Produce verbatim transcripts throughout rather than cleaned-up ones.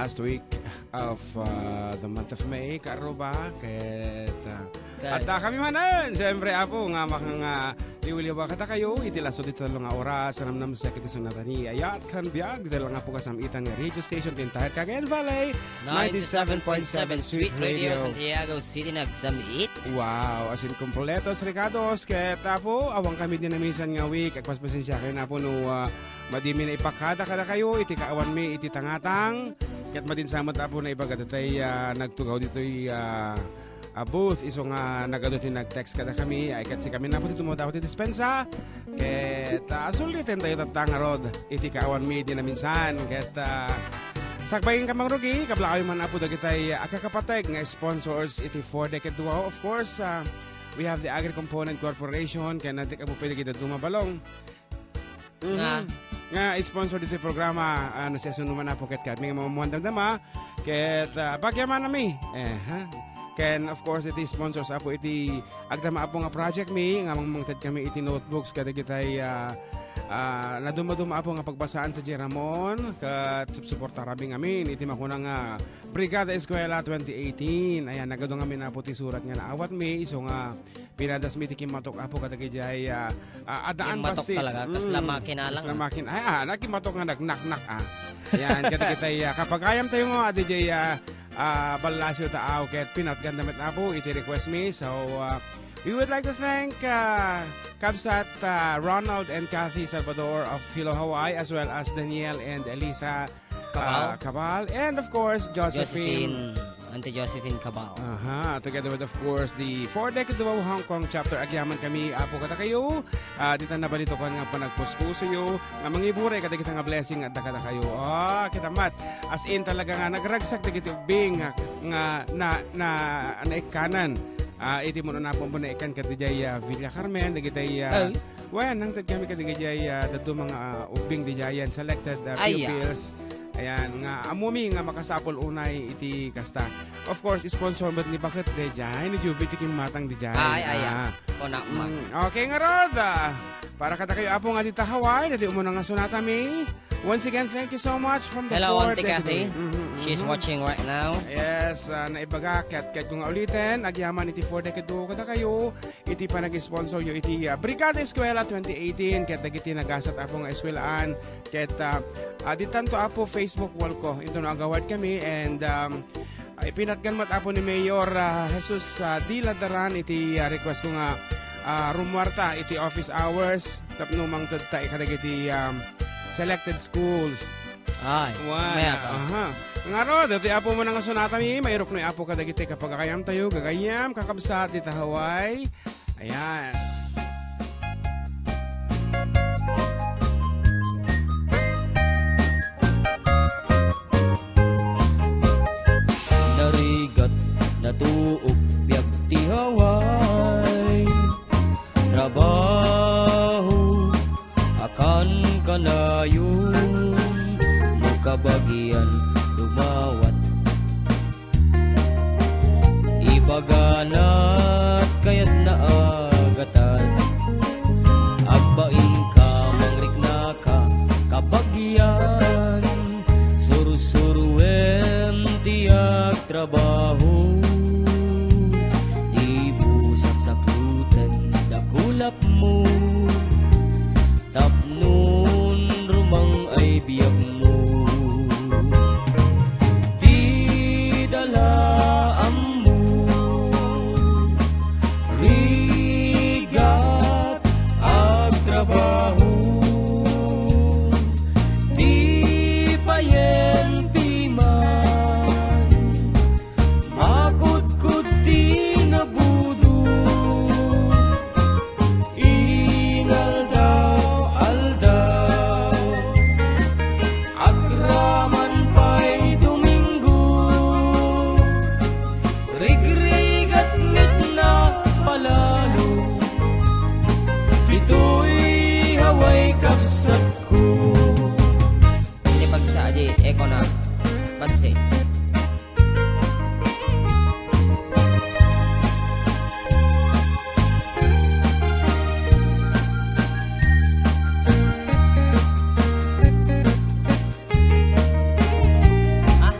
first week of, uh, the month of May, kaarruba, ket, uh, Ket adda kami manen, siyempre, Apo, nga makangaliwliwa kadakayo iti lasso ti tallo nga oras, namnamsek iti sunatan ni Ayat ken Biag, dita lang, Apo, kasam-itan nga radio station ti entire Cagayan Valley, ninety-seven point seven Sweet Radio, Santiago City, nagsam-it. Wow, as in, kompletos, regados, ket, Apo, awan kami dinamisan nga week, agpaspasensiakayo, Apo, no, ah, madimi naipakada kadakayo iti kaawanmi iti tangatang, ket madin sa met, Apo, naibaga ditoy, ah, nagtugaw ditoy, ah, a booth, isu nga nagadu ti nag-text kadakami, ay ket sikami, Apo, ti tumadaw ti dispensa. Ket, ah, suliten tayo tatta ngarud iti kaawanmi dinaminsan. Ket, ah, sakbayen ka mangrugi, kablaayo man, Apo, dagitay, ah, kakapateg nga sponsors iti Four Decade Duo. Of course, ah, we have the Agri Component Corporation, ken nadik, Apo, pwede kita dumabalong. Mhm. Nga nga sponsor ditoy programa, ah, nasiasino man, Apo, ket kami nga mammuan damdama, ket, ah, pagyamanami. Eh, ha? Ken, of course, iti sponsors, Apo, iti agdama, Apo, nga project mi, nga mangmangted kami iti notebooks kadagitay, ah, ah, naduma-duma, Apo, nga pagbasaan sa Jeramon, ket suporta rabi ngamin iti makuna nga Brigada Eskwela twenty eighteen. Ayan, nagadu ngamin, Apo, ti surat nga naawatmi, isu nga pinadasmi ti kimmatok, Apo, kadagijay, ah, ah, addaan. Kimmatok bassit talaga, kasla, mm, makina lang, kasla, ah, makina. Ay, ah, nakimmatok nga nagnaknak, ah. Ayan, kadagitay, ah, kapagayam tayo nga, adijay, ah, ah, ballasiw taaw, ket pinatgan da met, Apo, iti request mi. So, ah, we would like to thank, ah, Kabsat, ah, Ronald and Kathy Salvador of Hilo Hawaii, as well as Daniel and Elisa Cabal. Ah, Cabal. And of course, Josephine. Josephine, Auntie Josephine Cabal. Aha, together with, of course, the Four Decade Duo Hong Kong Chapter. Agyaman kami, Apo, kadakayo. Ah, dita nabalitokan nga panagpuspusoyo, nga mangiburay kadagita nga blessing adda kadakayo. Ah, kita met. As in, talaga nga nagragsak dagiti ubbing nga, nga na, na, naikkanan. Ah, iti mun-una, Apo, naikkan kadijay, ah, Villa Carmen, dagitay, ah, ay. Wen, nangted kami kadagijay, ah, dadduma nga, ah, ubbing dijayan, selected, ah, ay, ah, pupils. Ayan, nga ammomi nga makasapul unay iti kasta. Of course, sponsor met ni Baket dijayan, ni Juvie ti kimmatang dijayan. Ay, ay, ah. Ah. Kunak man. Mm, okay ngarud, ah, para kadakayo, Apo, nga dita Hawaii, daydi umuna nga sunatami. Once again, thank you so much from the Four Decade Duo. Hello, Auntie Kathy. Mm-hmm, mm-hmm. She's watching right now. Yes, ah, naibaga, ket, ket kung uliten, agyaman iti Four Decade Duo kadakayo, iti panag-sponsoryo iti, ah, Brigada Eskwela twenty eighteen, ket dagiti nagasat, Apo, nga eskuelaan, ket, ah, ah, ditanto, Apo, Facebook wall ko, intono agawad kami, and, um, ah, ipinatgan met, Apo, ni Mayor, ah, Jesus, ah, D. Ladaran iti, ah, request ko nga, ah, rumuarta iti office hours tapno mangtedta kadagiti, um, selected schools. Ay, mayat, ah. Aha. Ngarud, daytoy, Apo, umuna nga sunatami, mairuknoy, Apo, kadagiti kapagayamtayo, gagayyem, kakabsat, dita Hawaii. Ayan. Narigat, natuok, biag ti Hawaii. Trabaho, akan kanayon, no kabagian lumawat. Ibaganat kayatna a gatad, agbain ka mangriknaka, kabagian, sursuruem ti agtrabaho. Di busak sakloten dakulapmo, tapnon rumang ay biagmo. Ti dalaammo, rigat agtrabaho, ti payen piman, makudkod ti nabudo. Inaldaw-aldaw, agraman pay Domingo, rigrigat met napalalo. Ditoy Hawaii, kabsatko. Ini pagsa aji eko na. Basi. Ah,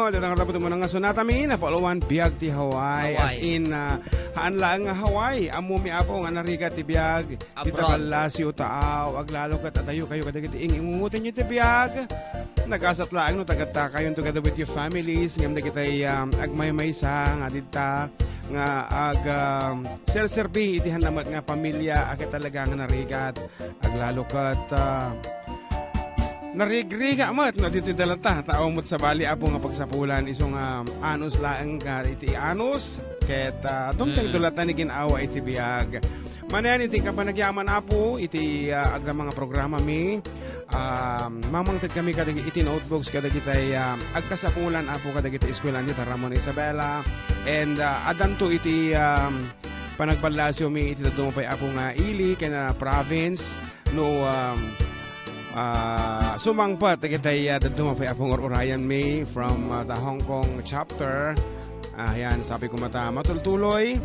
Dayta nga rabuton mo nga sonata mi, napauluan biag ti Hawaii. Hawaii. As in, ah, haan laeng nga Hawaii. Ammomi, Apo, nga narigat ti biag. Dita Abroad. Ballasio, taaw, aglalo ket adayo kayo kadagiti ing-ingungotenyo ti biag. Nagasat laeng no tagatakayon together with your families, ngem dagitay, um, agmaymaysa nga dita nga ag, um, serserbi iti hannamet nga pamilya a ket talaga nga narigat. Aglalo ket, ah, narigriga met no ditoy dalata. Taaw met sabali, Apo, nga pagsapulan isu nga anus laeng nga iti anus ket, ah, dumteng Mm. tulatan ni gin-awa iti biag. Manen iti kapanagyaman, Apo, iti, ah, agama nga programa mi, ah, mamangted kami kadag-, iti notebooks kadagitay, ah, agkasapulan, Apo, kadagiti eskuelan ni Ramon Isabela. And, ah, addanto iti, ah, panagballasyo mi iti dadduma pay, Apo, nga ili ken, ah, province no, um, ah, sumangpet dagitay, ah, dadduma pay, Apo, nga ur-urayan mi from, ah, the Hong Kong chapter. Ah, yan, sabi ko mata, matultuloy.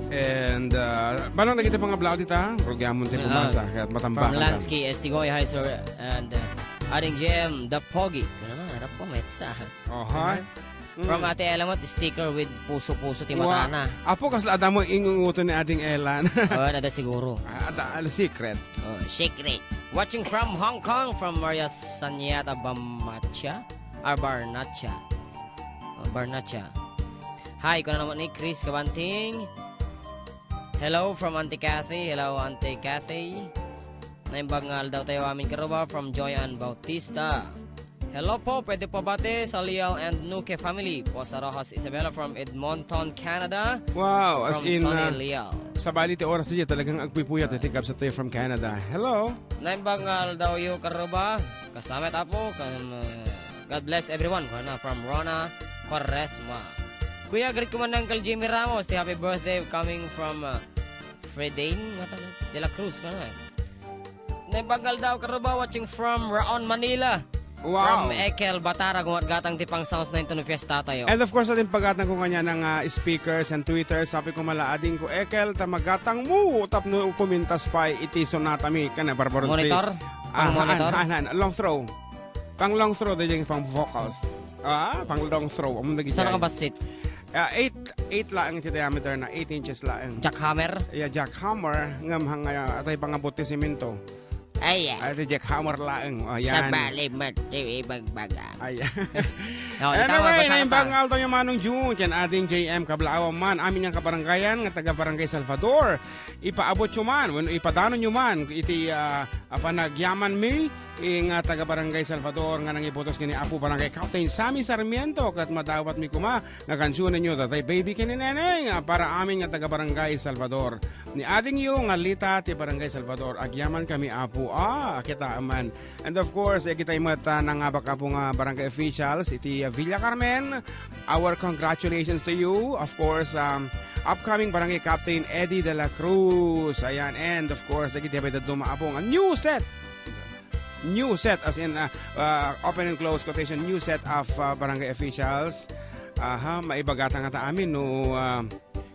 And, ah, balong dagiti pangablao dita, programon ti Ah, pumasa, kaya from matambakan ka. Lansky, Estigoy, hi, sir, and, uh, Aring J M, the Pogi. Ano na, harap ko, metsa. Oha. Aha. From Mm. Ate Ella met, sticker with puso-puso ti Wa-, matana. Apo, kasla adda mo ingunguto ni Ading Ella. Oh, nada siguro. Ah, ada, ah, secret. Oh, secret. Watching from Hong Kong, from Maria Sanyata Bamacha, or Barnacha. Oh, Barnacha. Hi, kuna naman ni Chris Kabanting. Hello from Auntie Cathy. Hello, Auntie Cathy. Naimbag nga aldaw tayo amin karuba from Joy Ann Bautista. Hello po, pwede po bati sa Lial and Nuque family po sa Rojas Isabela from Edmonton, Canada. Wow, as From in, Sonny ah, Lial. Sabali ti oras niya, talagang agpuypuyat iti kabsat tayo from Canada. Hello. Naimbag nga aldaw yo karuba. Kasama tapo. Kan, uh, God bless everyone. Rona from Rona Quaresma. Kuya, greet ko man ni Uncle Jimmy Ramos. Ti happy birthday coming from, uh, Fredane, nga taga De La Cruz, ka na eh. Naimbag nga aldaw karuba, watching from Raon, Manila. Wow. From Ekel Batara, gumatgatang ti pang sounds na into fiesta tayo. And of course, atin pagatan ko kanya ng, ah, speakers and Twitter. Sabi ko mala, ading ko, Ekel, ta magatang mo, tapno pumintas pa iti sonata mi, kana barbaro ti Monitor? Ah, Pang monitor? Han, han, han. Long throw. Pang long throw, dayang pang vocals. Ah, pang long throw. Amo dagiti Saan ay. Nakabasit? Ah, eight, eight laeng ti diameter na, eight inches laeng. Jackhammer? Yeah, jackhammer. Ngem hang, ah, atay pangabot ti semento. Ay, ah. Ay, ti jackhammer laeng. Oh, yan. Sabali met ti ibagbaga. Ay. Oh, di tama, Anyway, basta na naimbag pa. Nga aldaw ni Manong June, ken ading J M Kablaawan man, amin yang kabarangayan nga taga Barangay Salvador. Ipaabot yo man, wenno ipadano nyo man, iti, ah, a panagyaman mi, eh, nga taga Barangay Salvador nga nangibotos ken ni Apo Barangay Captain Sammy Sarmiento, ket madawat mi kuma nga kansionen yo, Tatay Baby ken ni Neneng, ah, para amin nga taga Barangay Salvador. Ni ading yo nga Lita ti Barangay Salvador, agyaman kami, Apo. Ah, kita man. And of course, eh, kita met, ah, nangabak, Apo, nga barangay officials, iti, ah, Villa Carmen. Our congratulations to you. Of course, um, upcoming Barangay Captain Eddie de la Cruz. Ayan. And of course, dagiti abay dadduma, Apo, nga new set. New set, as in, uh, uh, open and close quotation, new set of, uh, barangay officials. Aha, maibagata nga ta amin, no, uh,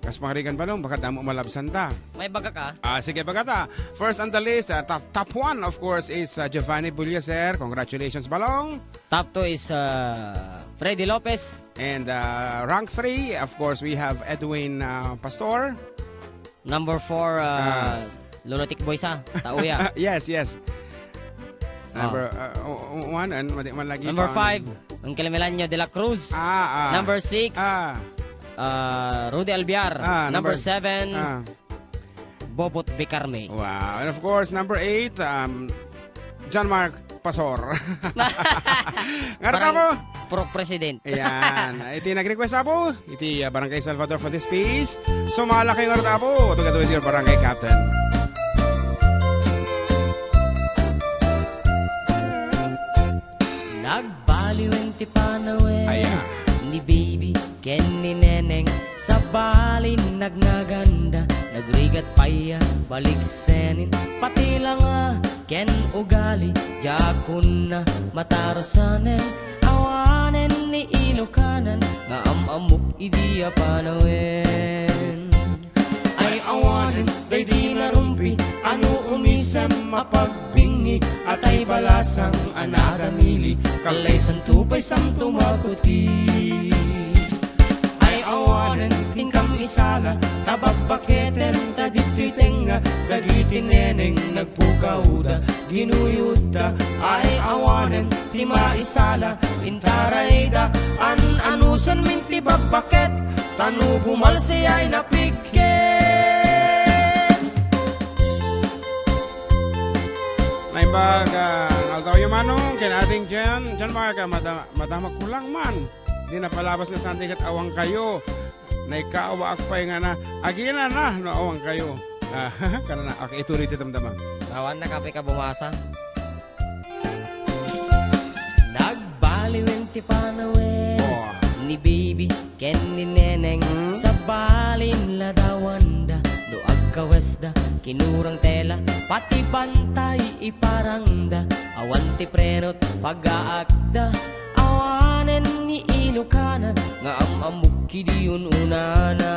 kas pangarigan balong, baka damo malabsan ta. May baga ka? Ah, sige, bagata. First on the list, uh, top, top one, of course, is, uh, Giovanni Bullaser. Congratulations, Balong. Top two is, uh, Freddy Lopez. And, uh, rank three, of course, we have Edwin, uh, Pastor. Number four, uh, Ah. Lolo Tikboy sa, Tauya. Yes, yes. Ah. Number, uh, o-, o-, one, and madi man lagi Number pang five, Uncle Melanio de la Cruz. Ah, ah. Number six, Ah. uh, Rudy Albiar. Ah, Number number seven, ah. Bobot Bicarme. Wow. And of course, number eight, um, John Mark Pasor. Ngarata Parang mo? Pro President. Ayan. Iti nag-request, Apo, iti, uh, Barangay Salvador for this piece. Sumala kayo, ngarata, Apo. Together with your Barangay Captain. Nagbaliwen ti panawen Aya. Ni Baby ken ni Neneng, sabali nagnaganda, nagrigat pay a baliksenin, pati langa ken ugali, diakon a matarusanen, awanen ni Ilokanan nga am-ammok idi a panawen. Ay awanen daydi narumpi a no umis Sem a pagbingi, atay balasang a nadamili, kallaysanto pay santo makuti. Ay awanen ti inkam isala, ta babbaketen ta ditoy tengnga, dagiti neneng nagpukawda, ginuyodda. Ay awanen ti maisala, intarayda, an-anusanmin ti babbaket, ta no bumalsiay napigket. Naimbag, ah, nga aldaw yo, Manong, ken Ading Jen, Jen Mark, ah, mada-, madama kulang man. Di napalabas nga Sunday ket awan kayo. Naikawaak pay nga na, agina na, no awan kayo. Ah, kanana, okay, ituloy ti damdama. Awan na kape ka bumasa. Nagbaliwen ti panawen Oh. ni Baby ken ni Neneng. Hmm? Sabalin ladawanda, no agkawesda, kinurang tela, pati bantay iparangda. Awan ti prenot pagaakda, awanen ni Ilokana nga am-ammok idi un-unana.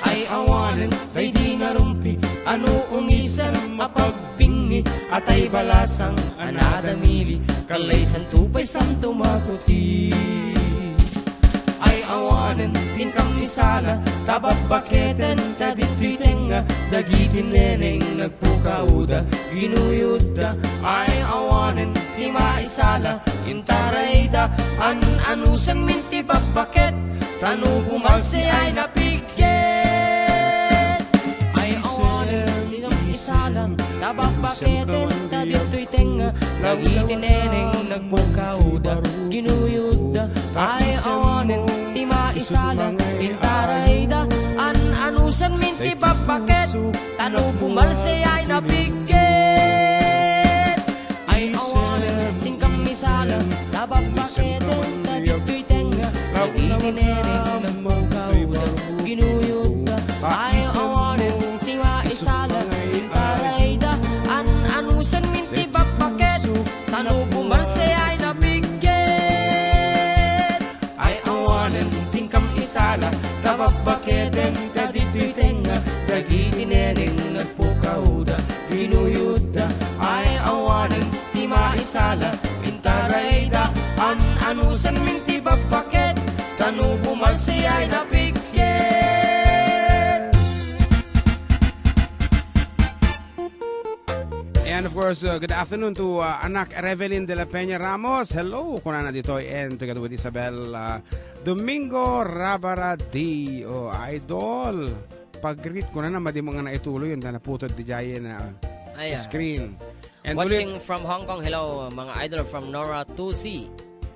Ay awanen daydi narumpi, ano unisem a pag- bingi, atay balasang a nadamili, kallaysanto pay santo makuti. Ay awanen ti inkam isala, ta babbaketen ta ditoy tengnga, dagiti neneng nagpukawda, ginuyodda. Ay awanen ti maisala, intarayda, an-anusanmin ti babbaket, ta no bumalsiay napigket. Ay awanen ti inkam isala, ta babbaketen ta ditoy tengnga, dagiti neneng nagpukawda, ginuyodda. Ay awanen ti maisala, intarayda, an-anusanmin ti babbaket, ta no bumalsiay napigket. Ay awanen ti inkam isala, ta babbaketen ta ditoy tengnga, dagiti neneng nagpukawda, ginuyodda. Ay awanen ti maisala, intarayda, an-anusanmin ti babbaket, ta no bumalsiay napigket. Ay awanen ti inkam isala, ta babbaketen ta ditoy tengnga, dagiti neneng nagpukawda, ginuyodda. Ay awanen ti maisala, intarayda, an-anusanmin ti babbaket, ta no bumalsiay napigket. And of course, uh, good afternoon to, uh, Anak Revelyn de la Peña Ramos. Hello, kunana ditoy, and together with Isabel, uh, Domingo Rabara D. Oh, idol. Pag-greet kunana, madi mo nga naituloy, yung naputod di jayen na Ay, ah. screen. And Watching ulit from Hong Kong, hello, mga idol from Nora two C.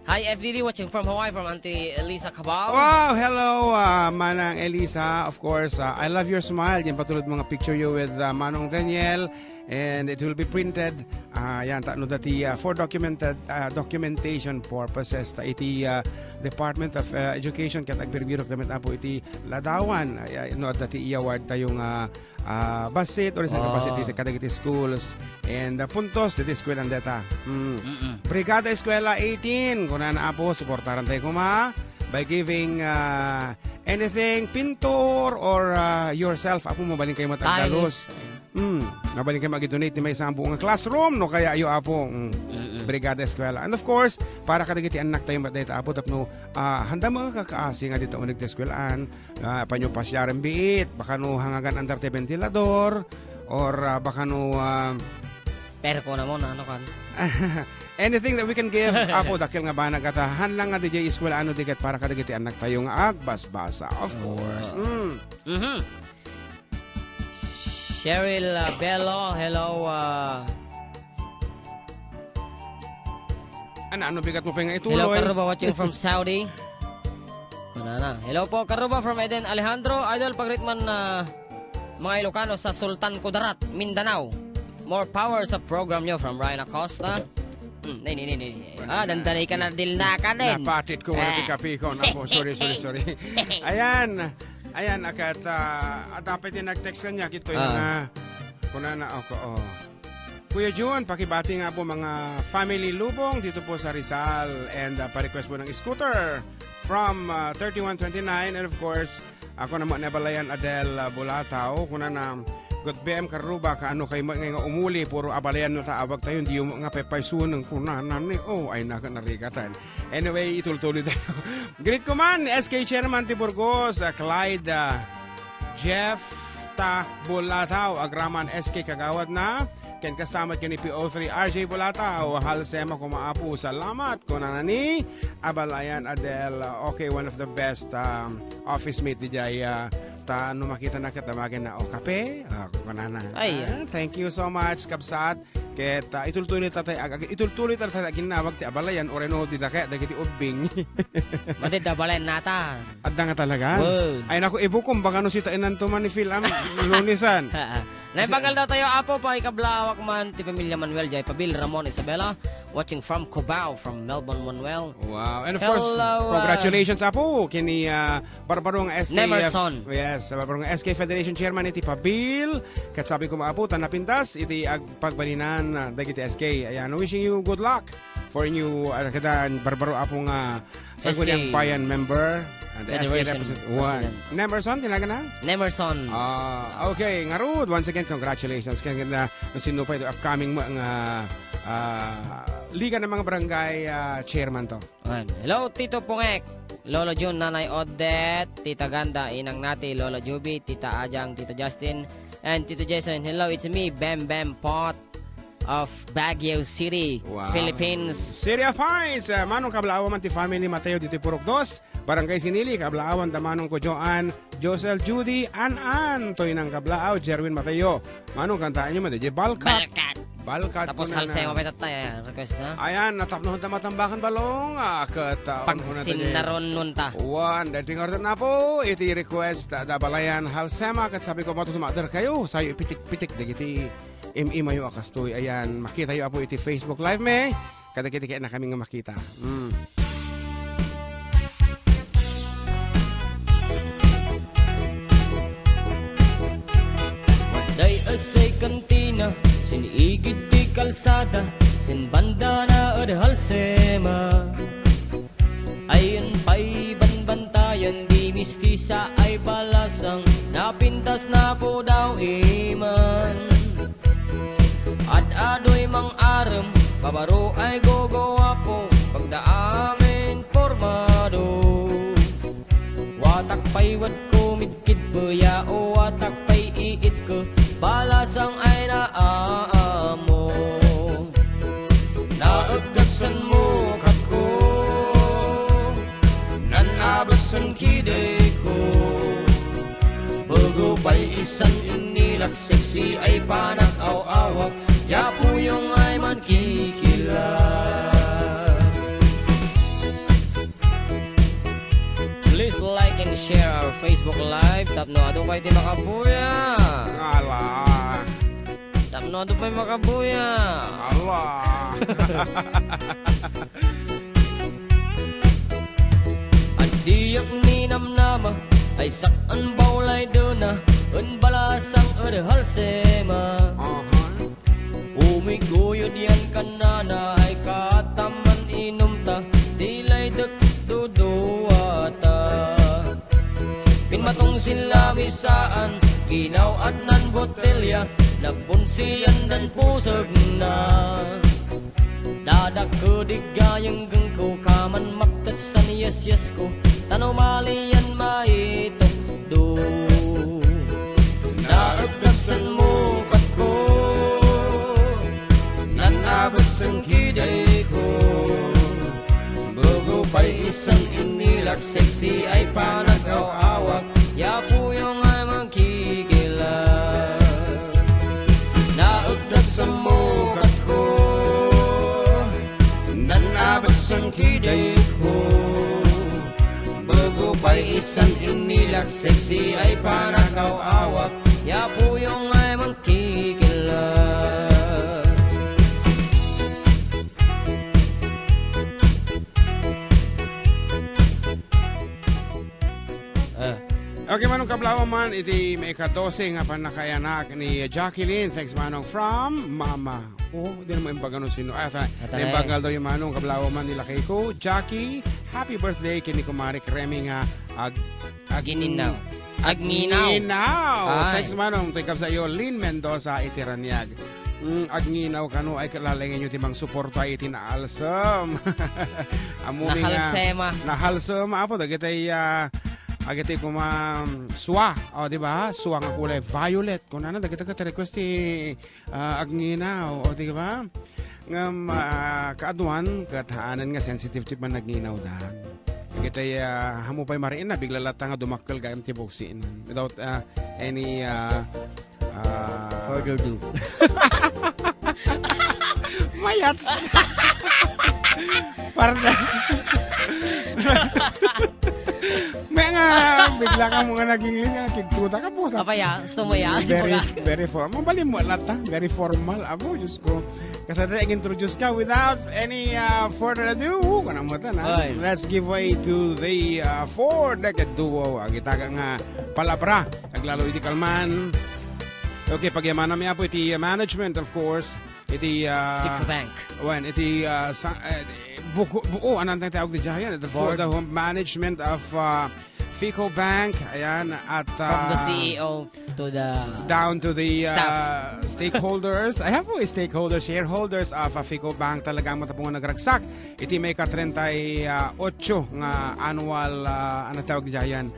Hi, F D D, watching from Hawaii, from Auntie Elisa Cabal. Wow, hello, uh, Manang Elisa. Of course, uh, I love your smile. Yan patulod mga picture you with, uh, Manong Daniel. And it will be printed. Uh, yan, ta no dati, uh, for documented, uh, documentation purposes. Ta iti, uh, Department of, uh, Education, ket agbirbirok damit apo iti ladawan. Uh, no, dati i-award tayo nga ah, bassit, or sa Oh. bassit dito kadagiti schools. And, ah, puntos dito eskwela deta. Mm. Mm-mm. Brigada Eskwela eighteen, kunana apo, suportaran tayo kuma by giving, ah, anything, pintor, or, ah, yourself, apo, mabalin kayo Tiles. matagdalos. Mm. Mabalin kayo mag-donate ni may sambu nga classroom, no kaya ayo, apo. Mm. Mm-mm. Brigada Eskwela. And of course, para kadagiti anak tayo, deta, apo, tapno, ah, handa mga kakaasi nga dito unig ti eskwelahan, Ah, panyo pasiaren biit, baka no hangagan under ti ventilador, or, ah, baka no, ah, Pero ko na mo, na ano kan? anything that we can give, apo, dakkel nga banag at, ah, han lang nga D J eskwela ano diket para kadagiti anak tayo nga agbasbasa, of Oo. course. Mm. Mhm. Cheryl, ah, Bello, hello, ah. Ano, ano bigat mo pa nga Hello, ituloy? Karuba, watching from Saudi. Kunana. Hello po, Karuba from Eden. Alejandro, idol, pagritman na mga Ilocano sa Sultan Kudarat, Mindanao. More power sa program nyo from Ryan Acosta. Hmm, nay, nay, nay, nay, nay. Ah, dandanay ka na, dilna ka din. Napatit ko muna Eh. ti kapikon. Apo, sorry, sorry, sorry. Ayan. Ayan, akat, ah, at dapat yung nag-text na niya, kito yung, Ah. ah, kunana, ako, oh. Kuya Jun, pakibati nga po mga family Lubong dito po sa Rizal. And, ah, pa-request po ng scooter from, ah, thirty-one twenty-nine. And of course, ako naman, Nebalayan Adel, ah, Bulataw. Kuna na, Ket B M Carruba, kaano kayo met nga umuli, puro abalayan no ta awag tayo, hindi mo nga pepaysunen kunana ni, oh, ay, naku, narigatan. Anyway, itultuloy tayo. Greet ko man, S K Chairman ti Burgos, ah, Clyde, ah, Jeff Ta Bulataw, agraman S K kagawad na, ken kastamat ken ni P O three R J Bulataw, Halsema kumaapo, salamat, kunana ni Abalayan Adel, okay, one of the best, um, office mate di jay, ah, Ta no makita na ket damagen na, "O, kape?" Ah, kunana. Ay. Ah, thank you so much, kabsat. Ket, ah, itultuloy ta tay ag-, ag-, itultuloy ta tay aginnawag ti abalayan, uray no, di dake, dagiti ubbing. Madi da abalayan nata. Adda nga talaga? Wow. Ay, naku, ibukom, baka no sita inanto man ni Phil am, Lunisan. Naimbaggal daw tayo, Apo, pakikablaawak man ti pamilya Manuel, jay Pabil, Ramon, Isabela, watching from Cubao, from Melbourne, Manuel. Wow. And of course, hello, ah, congratulations, Apo, kini, ah, Barbaro nga S K F. Nemerson. Yes, Barbaro nga S K Federation Chairman iti Pabil. Ket sabi ko, Apo, ta napintas iti agpagbalinan, ah, dagiti S K. Ayan, wishing you good luck for new, ah, kada Barbaro, Apo, nga Sangguniang S K Bayan member and the S K Federation representative. One. President. Nemerson, tinaga na? Nemerson. Ah, okay. Ngarud, once again, congratulations. Kaya nga, no sino pa ito upcoming mo nga, ah, Liga ng mga Barangay, ah, Chairman to. Ayan. Hello, Tito Pungek, Lolo Jun, Nanay Odette, Tita Ganda, Inang Nati, Lolo Juby, Tita Ajang, Tito Justin, and Tito Jason. Hello, it's me, Bem Bem Pot of Baguio City, wow, Philippines. City of Pines, eh, Manong Kablaawan man ti family Mateo ditoy Purok Dos, Barangay Sinili, kablaawan da manong ko Joan, Josel, Judy, An-an, toy nang kablaaw, Jerwin Mateo. Manong kantaan nyo man, di Balkat. Balkat. Balkat. Tapos ko na Halsema na. May tatay, ayan, request na. Ayan, natapno da Matambakan Balong, ah, ket, ah, Pagsinnaron nun ta. Wan, dati nga na po, iti request, ah, da balayan Halsema, ket sabi ko, matutumader kayo, sayo ipitik-pitik, dagiti Im-imayo a kastoy. Ayan, makitayo, Apo, iti Facebook Live, me. Kadagiti kayatna kami nga makita. Mm. Day a say kantina, sin igid ti kalsada, sin banda na ed Halsema. Ayan pay banbantayan di mistisa ay balasang napintas na po daw iman. Ad-adoy mang-arem, babaro ay gogowapo, pagda amin pormado. Watak pay wadko midkid beya o watak pay iitko, balasang ay naamo. Naegdagsan mo katko, nan-abetsen kideko. Bago pay isan inilak sexy ay panak aw-awak, ya puyong ay mankikilat. Please like and share our Facebook Live tapno adu pay ti makabuya. Ala. Tapno adu pay makabuya. Ala. Addiak ninamnama ay sak-an bawlay dena en balasang ed Halsema. Aha. Umiguyod yan kanana ay kataman inumta, di laydek duduata. Pinmatong sin lamisaan, ginaw-at nan botelya, nagbunsian dan pusegna. Dadakkedik gayenggenko, kaman maptet san yasyasko, tan umalian maitukdo. Naegdagsan mo katko, nan-abetsen kideko. Bago pay isan inilak sexy ay panagaw-awak, ya puyong ay mangkikilat. Naegdagsan mo katko, nan-abetsen kideko. Bago pay isan inilak sexy ay panagaw-awak, ya puyong ay mangkikilat. Ah. Okay, manong kablaawan man, iti maika-dose nga pannakaayanak ni Jacqueline. Thanks, manong, from Mama. Oh, di naman imbag ano sino. Ay, ta-, Ata na eh. Naimbag daw yung manong kablaawan man ni lakay ko, Jackie. Happy birthday kini Kumare Remy nga ag-, ag-, Gininnaw. Agnginaw. Agnginaw. Ay. Thanks, Manong. Toy kabsatyo, Lynn Mendoza, iti Raniag. Mm, agnginaw kano, ay, kalalengen yo ti mangsuporta iti naalsem. Ammom nga Nahalsema. Nahalsema, apo, dagiti, ah, dagiti kuma, swa, o, di ba? Swa nga kulay violet. Kunana, dagiti ket request ti ah, agnginaw, o, di ba? Ngem, ah, kaaduan, ket haanen nga sensitive ti panagnginaw da. Ket, ah, ammo pay marikna, bigla latta nga dumakkel gayam ti buksina. Without, ah, any, ah, ah, Further ado. Mayats! Parda. May nga, bigla ka mo nga nag-English, nga kigtuta ka, boss. Apay, ah? Gusto mo, ya? Very, very formal. Mabalin mo, latta. Very formal. Abo, Diyos ko. Kasada, introduce ka without any, uh, further ado. Kana mo ta na. Oy. Let's give way to the, uh, Four Decade Duo. Agitaga nga palabra. Aglalo iti kalman. Okay, pagyamanam, Apo, iti, uh, management, of course. Iti, uh, Fico Bank. Wen, iti, uh, sa, eh, buko, buo, anong tawag di dyan? The, for Board. The home management of, uh, Fico Bank, ayan, at, From the uh, C E O to the down to the, uh, staff. Stakeholders. I have a stakeholders, shareholders of, uh, Fico Bank. Talaga mo tapong nagragsak. Iti may ka treinta y ocho nga annual, uh, ano tawag di dyan?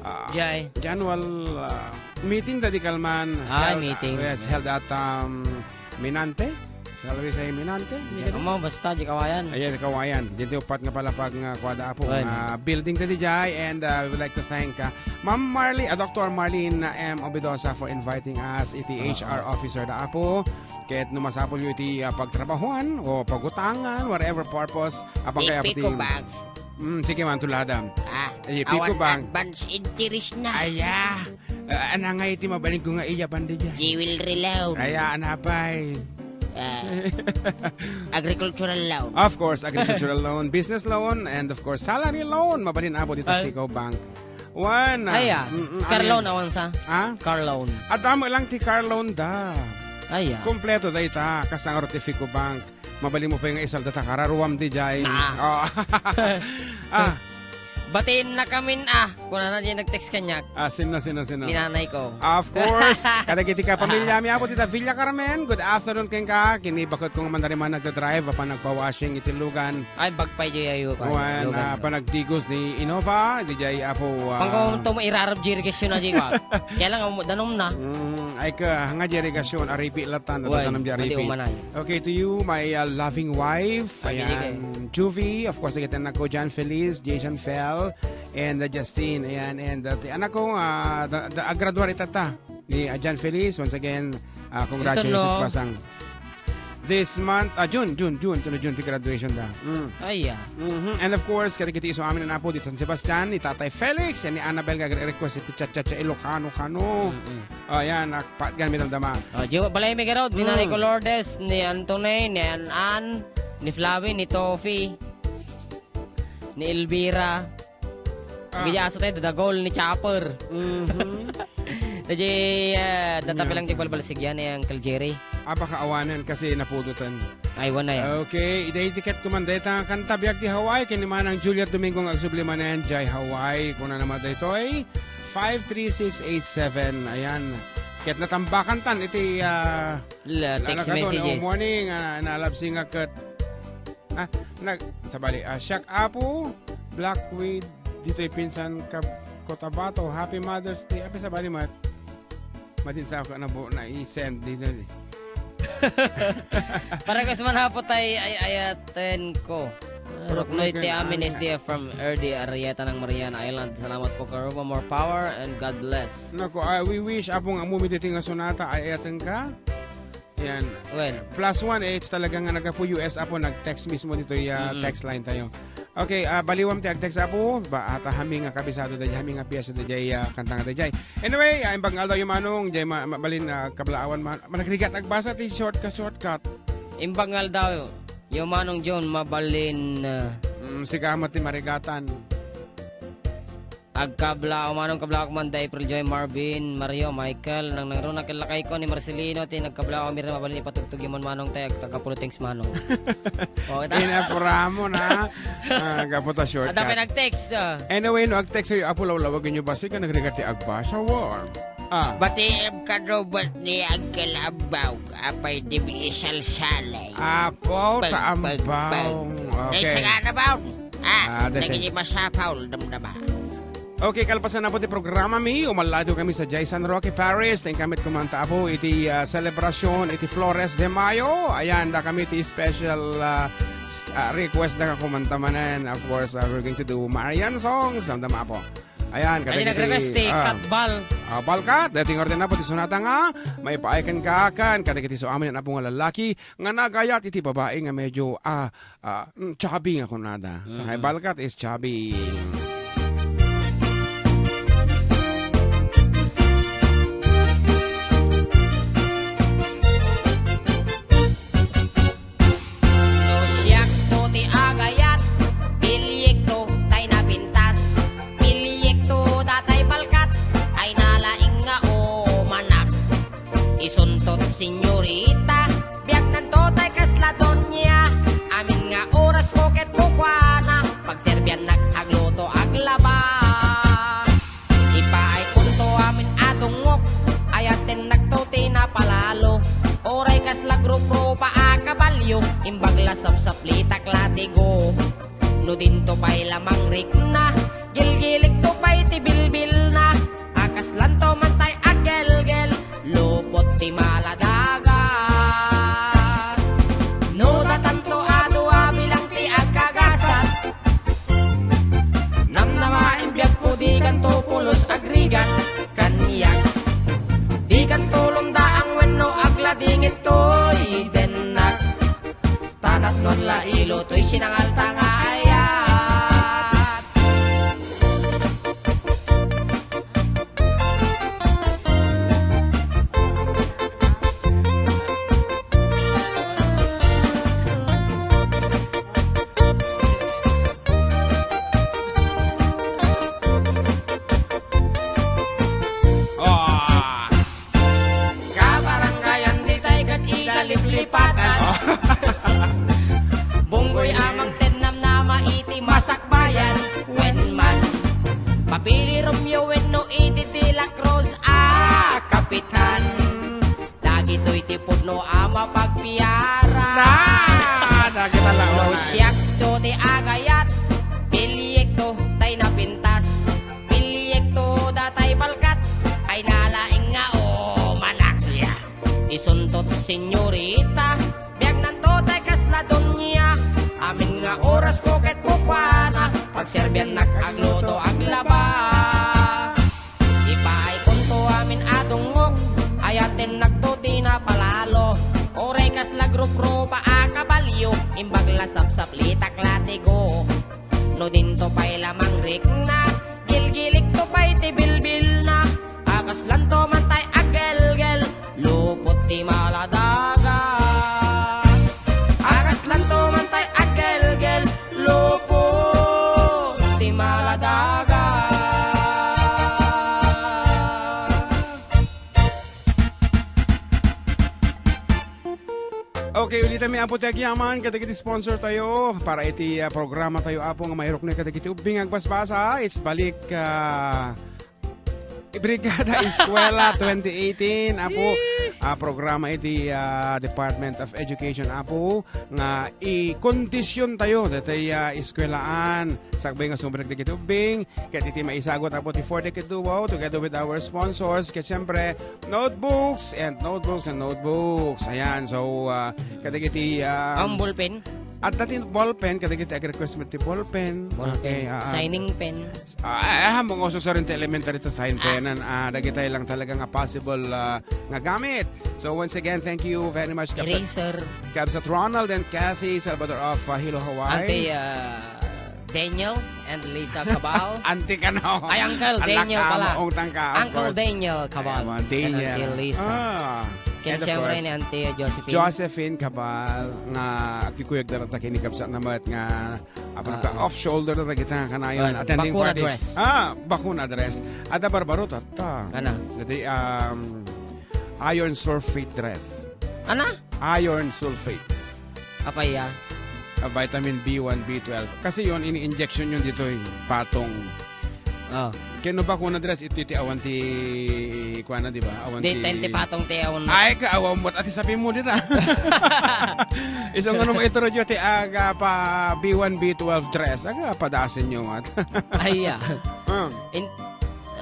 Uh, Jay. The annual, uh, meeting da di kalman. Ah, held, meeting. Yes, held at, um, Minante. Shall we say Minante? Diyan mo, basta, di kawayan. Ayan, di kawayan. Diyan ti upat nga palapag nga kuada, Apo, Ay. Nga building ta di jay. And, uh, we would like to thank, uh, Ma'am Marley, uh, Doctor Marlene, uh, M. Obidosa for inviting us, iti Oo. H R officer da, Apo. Ket no masapul yo iti, uh, pagtrabahuan o pagutangan, whatever purpose, apang Di kaya pati Pico Bank. Mm, sige man, tuladam. Ah, Ay, Pico awan Bank. Advance interest na. Aya. Ah, ana nga iti mabalin ko nga iya pandi dyan. Jewelry loan. Aya, ana pay. Ah, agricultural loan. Of course, agricultural loan, business loan, and of course, salary loan. Mabalin abo dito Ay. Sa Fico Bank. One. Aya. Mm-mm, Car amin. Loan, awan sa? Ha? Car loan. At damo lang ti car loan da. Aya. Kompleto da ita. Kasangaro ti Fico Bank. Mabalin mo pa nga isalda ta kararuam di jay. Na. Oh. Ah. Batiin na kamin, ah. Kunana di nag-text kanyak. Ah, sino, sino, sino? Ni nanay ko. Of course. Kadagiti ka pamilya mi, Apo, Tita Villa Carmen. Good afternoon kenka. Kini bakit kong mandari man nagda-drive, apan nagpa-washing iti lugan. Ay, bagpay di ayo ka. Wan, lugan. Ah, panagdigos ni Innova, di jay, Apo, ah. Pangko to mo irarab di irigasyon na di ba? Kaya lang, um, danom na. Mm, ay ka, nga di irigasyon, aripi latan, Ay, natatanam di aripi. Adi umanay. Okay, to you, my, uh, loving wife. Ay, Ayan, Juvie, of course, kita na ko, John Feliz, Jason Fel, and, uh, Justin. Ayan, and, uh, ti anak ko, uh, da, da, agraduar itata ni, uh, John Feliz. Once again, uh, congratulations, Ito, no? Pasang. This month, ah, June, June, June, tuno June, ti graduation da. Mm. Ay, ah. Mhm. And of course, kadagiti isu amin nga apo, di San Sebastian, ni Tatay Felix, and ni Annabel nga request iti cha-cha-cha Ilocano kano. Mm-mm. Oh, yan, nakpat gan mi damdama. Oh, Jiwa, balay mi garod, ni Mm. Nanay ko Lourdes, ni Anthony, ni An-An, ni Flavi, ni Tofi, ni Elvira. Ah. Bigyan aso tayo, dadagol ni Chopper. Mhm. Dadya, ah, datapi Nya. Lang di balbalsigyan ni Uncle Jerry. Ah, baka awanan kasi napudutan. Ay, wan na yan. Okay, ida itiket ko man dayta kanta biag ti Hawaii, kini Manang Juliet Domingo nga agsubli manen, jay Hawaii, kuna naman daytoy, five three six eight seven. Ayan. Ket natambakan tan iti, ah, La-, text nalakato, messages. No, morning, ah, nalabsi nga ket, ah, nag-, sabali, ah, siak apo, Black Weed, ditoy pinsan kab-, Cotabato. Happy Mother's Day. Happy sabali, mat. Madin sa ako na bu-, na i-send din na, eh. Para ko sa manapot ay, ay, ayaten ko. Ruknoy ti amin, S D F from R D Arrieta ng Mariana Island. Salamat po, Karuba. More power and God bless. Nako, ah, we wish, Apo, nga mumiti nga sonata, ay ayaten ka. Yan. Well. Plus one, eh, it's talaga nga nagapu U S, Apo, nag-text mismo dito, ah, Mm-mm. Text line tayo. Okay, ah, baliwam ti ag-text, Apo, ba, at, ah, hami nga kabisado da, hami nga piyesa da, ah, kanta nga da, jay. Anyway, ah, imbag nga aldaw yung manong, jay, ma-, mabalin, ah, kablaawan, ma-, managrigat, nagbasa ti shortcut, shortcut. Imbag nga aldaw, yung manong John, mabalin, ah. Mm, sigamat ti marigatan. Agkablaaw, Manong, kablaaw ko man da April Joy, Marvin, Mario, Michael, nang nangruna ken lakayko ni Marcelino, ti nagkablaaw, amin mabalin ipatugtog man, Manong, tay agkagapulo, thanks, Manong. Oh, ta- Inapuramon, ha? Ah, gapu ta shortcut. Adda pay nag-text, ah. Anyway, no, ag-text kayo, Apo, lawlawagen nyo ba? Sige, nagrigat ti agbasa, war. Ah. Batiem kano met ni Uncle Ambaw, apay di mi isalsalay. Apo, Bag, ta bag, Ambaw. Bag. Okay. Naisagana, Baw? Ah, Ah, dati. Dagiti masapul, damdama. Okay, kalpasan na po ti programa mi, umallado kami sa Jai San Roque, Paris. Thank kami kumanta po iti, ah, celebration, iti Flores de Mayo. Ayan, da kami ti special, ah, s-, ah, request na kumanta manen. Of course, ah, we're going to do Marian songs. Damdama po. Ayan, Kadi kadagiti, nag-request ti ah, Katbal. Ah, Balkat, dati nga rin na po ti sonata nga, may paaykan ka kan, kadagiti so amin na po nga lalaki, nga nagayat iti babae nga medyo, ah, ah, mm, chubby nga kunada. Mm. Kay Balkat is chubby. No siakto ti agayat, piliyekto tay napintas. Piliyekto datay balkat, ay nalaing nga umanak. Isuntot, senyorita, biagnanto tay kasla doña. Amin nga orasko ket kukuana, pagserbiannak agluto, aglaba. Ipaaykonto amin a dungngok, ayatennakto ti napalalo. Uray kasla grupo pa a kabalio, imbag la sapsaplitak latigo. No dinto pay la mangrikna, gilgilikto pay ti bilbilna. A kaslanto man tay aggelgel, lupot ti maladagat. No datanto a dua bilang ti agkagasat, namnama, imbiagko, dikanto pulos agrigat kaniak. Dikanto lumdaang wenno agladingit toy dennak. Ta napnoan la ilo toy sinangalta nga ayat. Ah! Kabarangayan ditay ket ikaliplipatan. Oh. Bunggoy a mangted, namnama iti masakbayan, wen man. Papili Romeo wenno iti De La Cruz a kapitan. Dagitoy ti pudno a mapagpiara. Na! Dagita la. No siakto ti agayat, piliyekto tay napintas. Piliyekto datay balkat, ay nalaing nga umanak. Isuntot, senyorita, biagnanto tay kasla doña. Amin nga orasko ket kukuana, pagserbiannak agluto, aglaba. Ipaaykonto amin a dungngok, ayatennakto ti napalalo. Uray kasla grupo pa a kabalio, imbag la sapsaplitak latigo. No dinto pay la mangrikna, gilgilikto pay ti bilbilna. A kaslanto man tay aggelgel, lupot ti maladaga. A kaslanto man tay aggelgel, lupot ti maladaga. Okay, ulitan mi, Apo, ti agyaman kadagiti sponsor tayo para iti, ah, programa tayo, Apo, nga mairukna kadagiti ubbing agbasbasa. It's balik, ah, Brigada Eskwela twenty eighteen, Apo. Yee! Ah, programa iti, ah, Department of Education, Apo, nga ikondisyon tayo ditoy, ah, eskwelaan. Sakbay nga sumrek dagiti ubbing, ket iti maisagut, Apo, ti Four Decade Duo, together with our sponsors, ket siyempre, notebooks and notebooks and notebooks. Ayan, so, ah, kadagiti, ah, Ang ballpen? Adda ti ballpen, kadagiti ag-request met ti ballpen. Ballpen. Okay, ah, ah. Signing pen. Ah, ah, ah, mga ususarin ti elementary ta sign Ah. penan. Ah, dagitay lang talaga nga possible, ah, nga gamit. So, once again, thank you very much, Kabsat, Eraser. Kabsat Ronald and Kathy Salvador of, ah, Hilo, Hawaii. Ante, ah, Daniel and Lisa Cabal. Auntie ka na. Ay, Uncle Anak Daniel ka, pala. Maong tangka, of Uncle course. Daniel Cabal. Ay, mga Daniel. And Auntie Lisa. Ah. Ken And of siyempre course, ni Auntie Josephine. Josephine Cabal nga agkikuyog da rata ken ni kabsatna met nga, ah, Ah, ah. off shoulder na kita kanayon. Well, attending bakuna parties. dress. Ah, bakuna dress. Adda barbaro tatta. Ana? Dati, um, iron sulfate dress. Ana? Iron sulfate. Apay ya? Ah, vitamin B one, B twelve. Kasi yon, ini-injection yon ditoy patong. Oh. Ken no bakuna dress, iti, iti awan ti, kuana, di ba? Awan Di, ti ten ti patong ti awan. Ay, ka, awan mo. Ati sabi mo dita. Isu nga no, ito radyo ti aga pa B one, B twelve dress. Aga, padasin nyo, mat. Ay, ya. Ah. In,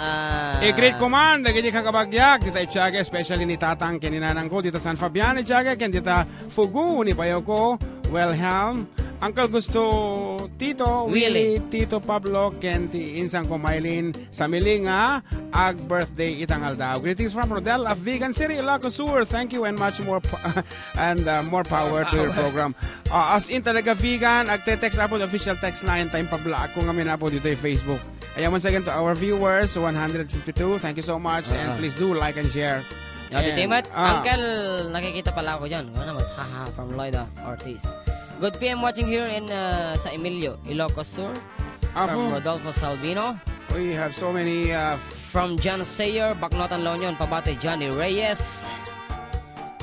ah, A great command, dagiti kakabagyak, dita Itiaga, especially ni Tatang, ken ni Nanang ko, dita San Fabian, Itiaga, ken dita Fugu, ni Bayo ko, Wilhelm, Uncle Gusto, Tito, Willie. Willie, Tito Pablo, ken ti insang ko, Mylene, sa milinga, ag birthday itang aldaw. Greetings from Rodel of Vigan City, Ilocos Sur. Thank you and much more po- and, uh, more power to your Power. program. Uh, as in talaga, Vigan, agte-text apo the official text line, time pablaak ko ngamin apo dito yung Facebook. Ayan, once again to our viewers, one hundred fifty-two, thank you so much, and Ah. please do like and share. Oh, And, dito, Mat. ah. Uncle, nakikita pala ako dyan. Ano naman? Haha, from Loida Ortiz. Good P M watching here in, uh, sa Emilio, Ilocos Sur. Apo. From Rodolfo Salvino. We have so many, uh, From John Sayer, Baknotan, La Union, pabati Johnny Reyes.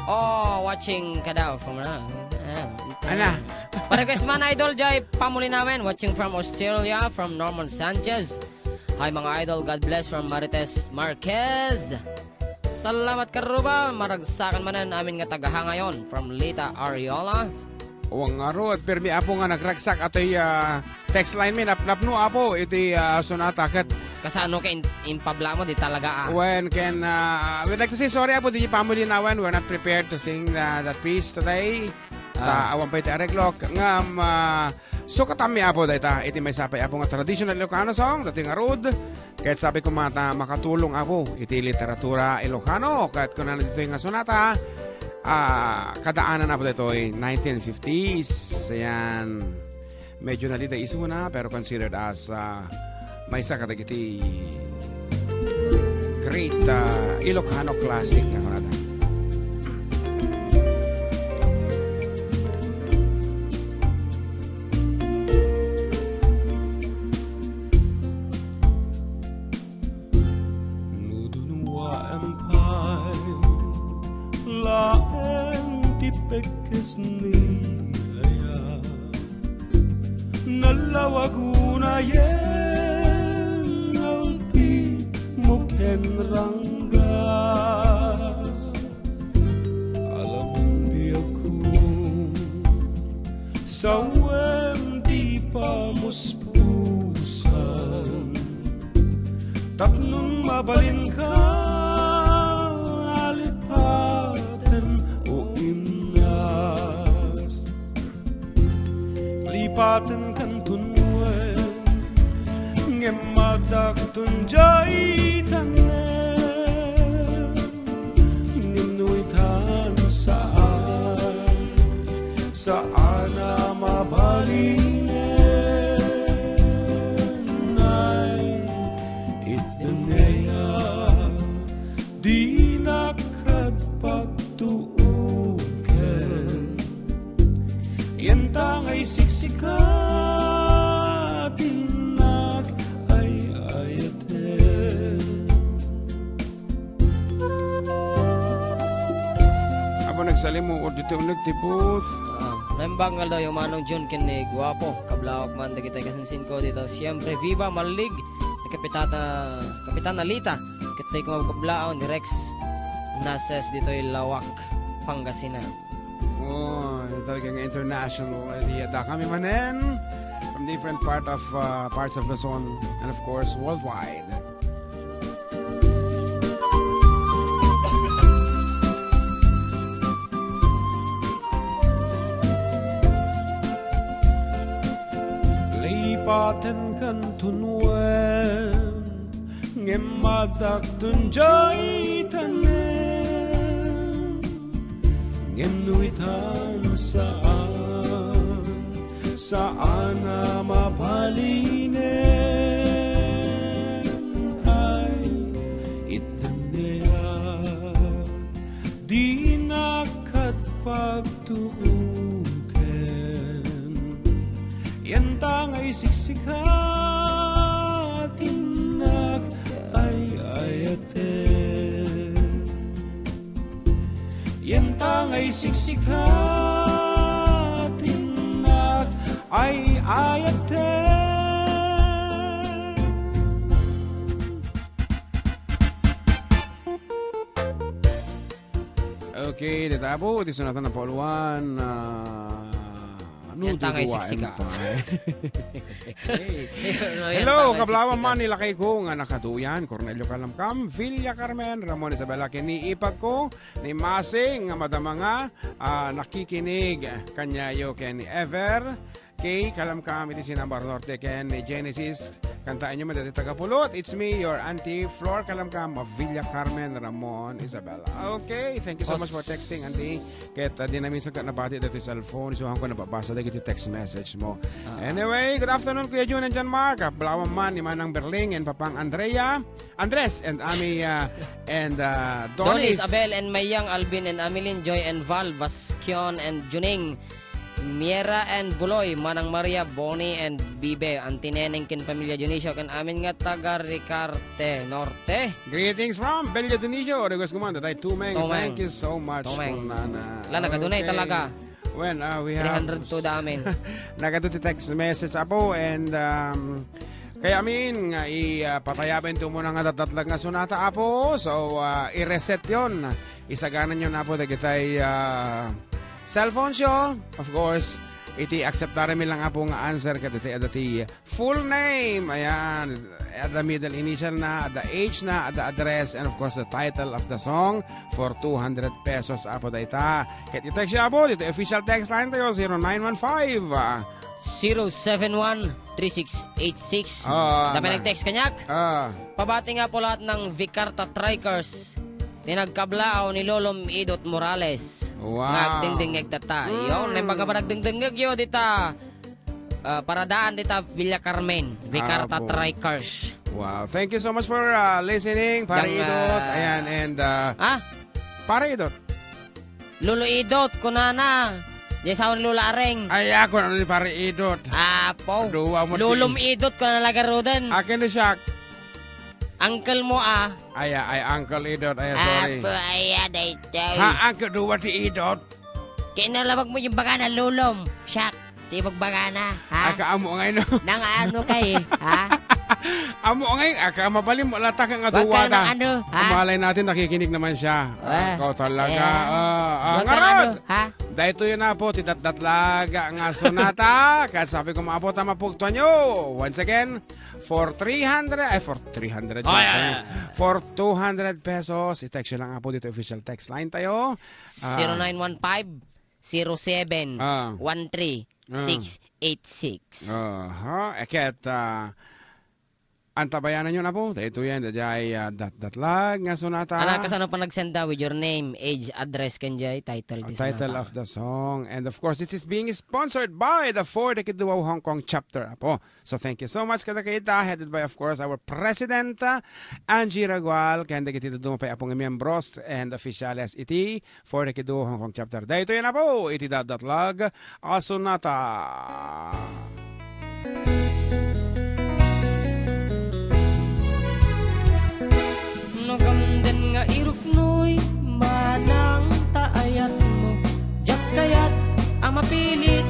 Oh, watching ka daw from, uh, uh, Ana. Pa-request man, Idol Jai Pamulinawen, watching from Australia, from Norman Sanchez. Hi, mga idol. God bless from Marites Marquez. Salamat, Karuba. Maragsakan manen amin nga tagahangayon from Lita Ariola. Wen ngarud, pirmi apo nga nagragsak atoy, ah, text line mi, nap-, napno apo iti, ah, sonata ket Kasano ka in-, impabla mo, di talaga, ah. Wen, ken, ah, we'd like to say sorry apo, di Pamulinawen, we're not prepared to sing, ah, that piece today. Ta, Ah. awan pa iti areglok. Ngem, ah, sukatanmi apo dayta, iti maysa pay apo nga traditional Ilocano song, dati ngarud. Ket sabi ko, mata, makatulong apo iti literatura Ilocano. Ket kunana ditoy nga sonata, ah, kadaanan apo ditoy nineteen fifties. Ayan. Medyo nalida isuna, pero considered as, ah, maysa kadagiti great, ah, Ilocano classic nga kunada. No dunua pay laeng ti pagkesni aya, nalawag unayen nalpi mo ken ranggas. Alam biagko, sawen ti pamuspusan, tapno mabalinka alipaten o imnas. Lipaten kanton wen, ngem madakton jay tanem. Ngem no itan saan, saan a mabalinen. Ay, itden aya, dinak kad pagtuoken. Yanta nga isiksika, dinak ay-ayaten. Apo nagsalimuot ditoy uneg ti booth. Ah, naimbag nga aldaw, Manong Jun ken ni Guapo. Kablaawak man dagiti kasinsinko dita. Siempre, viva Malig, ni Kapitana, Kapitana Lita. Ket daytoy nga kablaawak ni Rex Nases ditoy Laoac, Pangasinan. Oh, talagang international idea. Dakami manen from different part of, uh, parts of Luzon and of course worldwide. Lipaten kanton wen, ngem madakton jay tanem. Ngem no itan saan, saan a mabalinen. Ay, itden aya, di pagtuoken. Yanta nga isiksika ti nag-ay-ayaten. Yanta nga isiksika ti nag-ay-ayaten. Okay, dita po, iti sunatan a pauluan, ah, ano, Yan tangay duduaen siksika. pa. Hey. Yan, yan Hello, tangay kablawang siksika. man, ni lakay ko nga nakaduyan, Cornelio Kalamkam, Villa Carmen, Ramon Isabela, ken ni ipag ko, ni Masing, nga madama nga, ah, nakikinig, kanyayo, ken ni Ever, Kay, kalamkam iti Sinambar Norte ken ni Genesis. Kantaenyo man dati taga Pulot. It's me, your Auntie Flor Kalamkam of Villa Carmen, Ramon, Isabela. Okay, thank you so much for Os- texting, Auntie. Ket, ah, di namin sa nabati dati cellphone. So, ako nababasa dagiti text message mo. Ah. Anyway, good afternoon, Kuya Jun and John Mark. Kablawang man ni Manang Berling and Papang Andrea, Andres and Ami, ah, and, ah, Donis, Donis. Abel and Mayang, Alvin and Amelin, Joy and Val, Basquion and Juning, Miera and Buloy, Manang Maria, Bonnie and Bibe, Auntie Neneng ken pamilya Dionisio, ken amin nga taga Ricarte Norte. Greetings from Bella Dionisio, request ko man, Tatay Tumeng. Tumeng. Thank you so much, Tumeng. Kunana. Wala, nagadunay Okay. talaga. When, uh, we have Three hundred to the amin. Nagadu ti text message, Apo, and, um, kay amin nga i, uh, patayaben to muna nga datdatlag nga sunata, Apo. So, uh, i-reset yon. Isagana nyo na po dagitay, ah, cellphone show. Of course, iti acceptaren mi lang, Apo, nga answer kadagiti adda ti full name. Ayan. Adda middle initial na, adda age na, adda address, and of course, the title of the song for two hundred pesos, Apo, dayta. Ket i-text, Apo, dito official text line tayo, zero nine one five, ah. Zero seven one three six eight six. Ah, Dami na- nag-text kaniak. Ah. Pabati nga po lahat ng Vicarta Trikers. Ti nagkablaaw ni Lolom Idot Morales. Wow. Nga agdingdingngeg tatta. Mm. Yon, naimbag nga panagdingdingngeg yo dita, ah, paradaan dita Villa Carmen, Vicarta Abo. Trikers. Wow. Thank you so much for, ah, listening, Pare Yang, Idot. ah, Ayan, and, ah, Ah? Pare Idot. Lolo Idot, kunana. Di asawa ni Lola Areng. Ay, ako, ano ni Pare Idot? Apo. Duwa mo ti- Lolom Idot, kunana lagaruden. Akin ni Shaq. Uncle mo, ah. Ay, ay, Uncle Idot. Ay, sorry. Apo, aya, daytoy. Ha, Uncle, duwa ti Idot? Kinalawag mo yung bagana, lolom. Shaq, ti magbagana, ha? Aka amo ngay, no? Nang ano kay, ha? Amo ngay, aka mabalim mo, lata ka nga Wag ka duwa nang ta. ano, ha? Malay natin, nakikinig naman siya. Ah, Ah, ikaw talaga. eh. Ah, ah, Wag ka ngarod! ano, ha? Daytoy na po, ti datdatlag nga sunata. Kasabi ko, mga po, tama po, Tonyo. Once again, for three hundred, ay, for three hundred, Oh, yeah, yeah. For two hundred pesos, i-text nyo lang po dito, official text line tayo. Ah. Zero nine one five, zero seven, Ah. one three, six eight six. Ah. Aha, eket, ah, antabayanan nyo na po. Daytoy yan, dayjay, ah, dat-, datlag nga sunata. Anak, kasano pa nagsenda with your name, age, address, ken jay title Ah, ti title sunata. of the song. And of course, this is being sponsored by the For the Kiduaw Hong Kong Chapter, Apo. So thank you so much kadakita, headed by, of course, our President, uh, Angie Ragual, ken dagiti dadduma pay a pung miyembros and officials iti For the Kiduaw Hong Kong Chapter. Daytoy na po iti datdatlag a sunata. No gamden nga iruknoy, manang ta ayatmo, diak kayat a mapilit,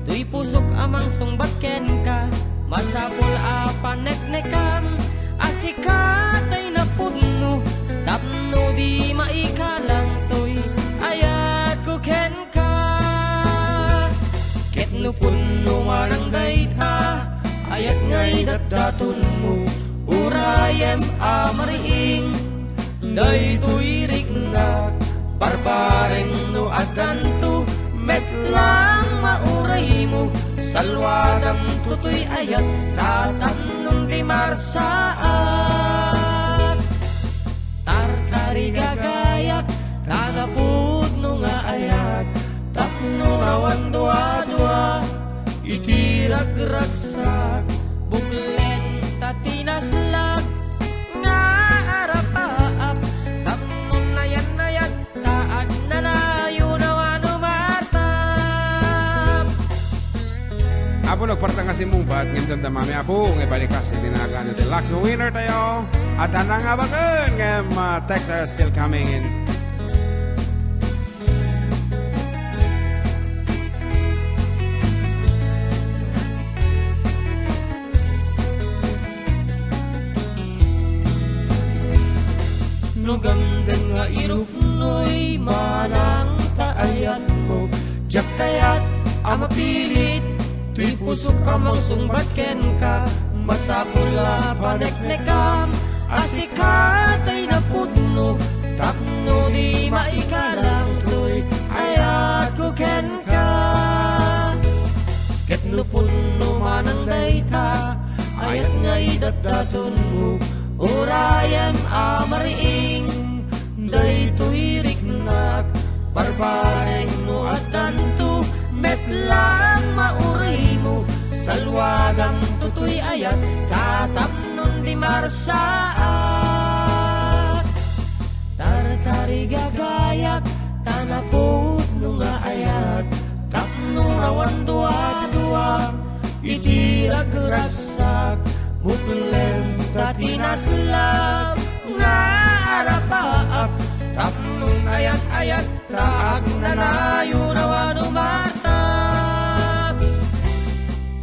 toy pusok a mangsungbat kenka. Masapul a paneknekam a sika tay napudno, tapno di maikalang toy ayatko kenka. Ket no pudno manang dayta, ayat ngay datdatonmo, urayem a mariing, daytoy riknak, barbareng no addanto, met lang mauraymo, salwadamto toy ayat, ta tapnon di marsaak. Tartarigagayak, ta napudno nga ayat, tapno awan dua-dua iti ragragsak. Buklen ta tinaslak nga arapaap, tapno nayan-nayan ta agnanayon awan Nagparta nga simmungbat, ngem damdamami, Apo, nga ibalikas iti nagan iti lucky winner tayo. At anang abaken, ngem, ah, texts are still coming in. No gamden nga iruknoy manang ta ayatmo, diak kayat a mapilit toy pusok a mangsungbat kenka. Masapul a paneknekam a sika tay napudno, tapno di maikalang toy ayatko kenka. Ket no pudno manang dayta, ayat nga idatdatonmo, urayem a mariing, daytoy riknak, barbareng no addanto, met lang mauraymo, salwadam toy ayat, ta tapnon di marsaak. Tartarigagayak, ta napudno nga ayat, tapno awan dua-dua, iti ragragsak, buklen ta tinaslak, nga arapaap, tapnon ayat-ayat, ta agnanayon awan umartak.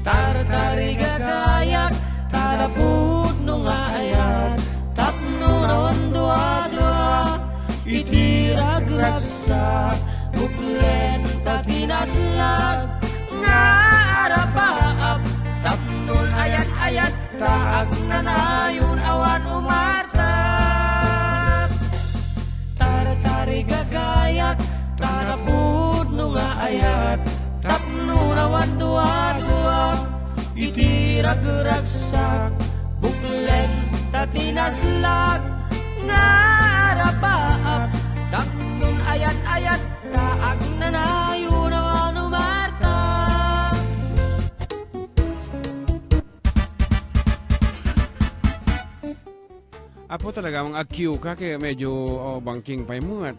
Tartarigagayak, ta napudno nga ayat, tapno awan dua-dua, iti ragragsak, buklen ta tinaslak, nga arapaap, tapnon ayat-ayat, ta agnanayon awan umartak. Tartarigagayak, ta napudno nga ayat, tapno awan dua-dua, iti ragragsak, buklen ta tinaslak, nga arapaap, tapnon ayat-ayat, ta agnanayon awan umartak. Apo, talaga mang ag-cue ka, kaya medyo, oh, bangking pay mo at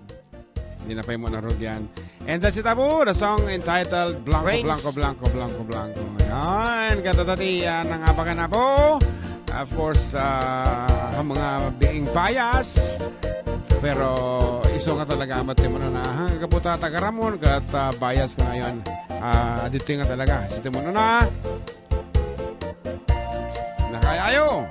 di na pay mo narugyan. And that's it, Apo, the song entitled Blanco, Rains. Blanco, Blanco, Blanco, Blanco. Ayan, katatati, yan ang abakan, Apo. Of course, ah, ang mga being bias. Pero iso nga talaga amat ti manuna. Hanggang kaputa taga Ramon, kat, ah, bias ko ngayon. Ah, dito nga talaga. Sa ti manuna. Nakayayo.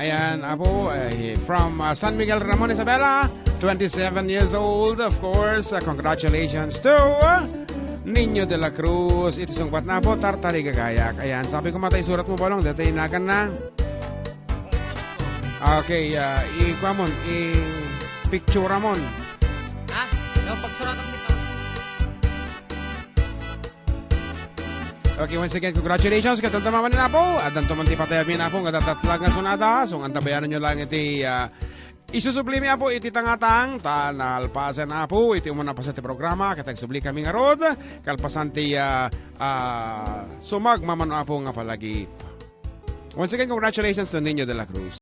Ayan, Apo, eh, from, ah, San Miguel Ramon, Isabela, twenty-seven years old, of course. Ah, congratulations to, ah, Nino de la Cruz. Iti sungbat na, Apo, Tartarigagayak. Ayan, sabi ko matay surat mo, Balong, dati inakan na. Okay, ah, i-, kuha mo, i-picture mo. Ah, no, pagsuratan dito. Okay, once again, congratulations. Katong tamaman ni Apo. At danto man ti patay amin, Apo, nga datatlag nga sunada. So, antabayanan nyo lang iti, ah, isusubli mi, Apo, iti tangatang. Ta nalpasan, Apo, iti umuna pa sa ti programa. Ket agsubli kami ngarud. Kalpasan ti, ah, ah, sumag mamano, Apo, nga palagip. Once again, congratulations to Nino de la Cruz.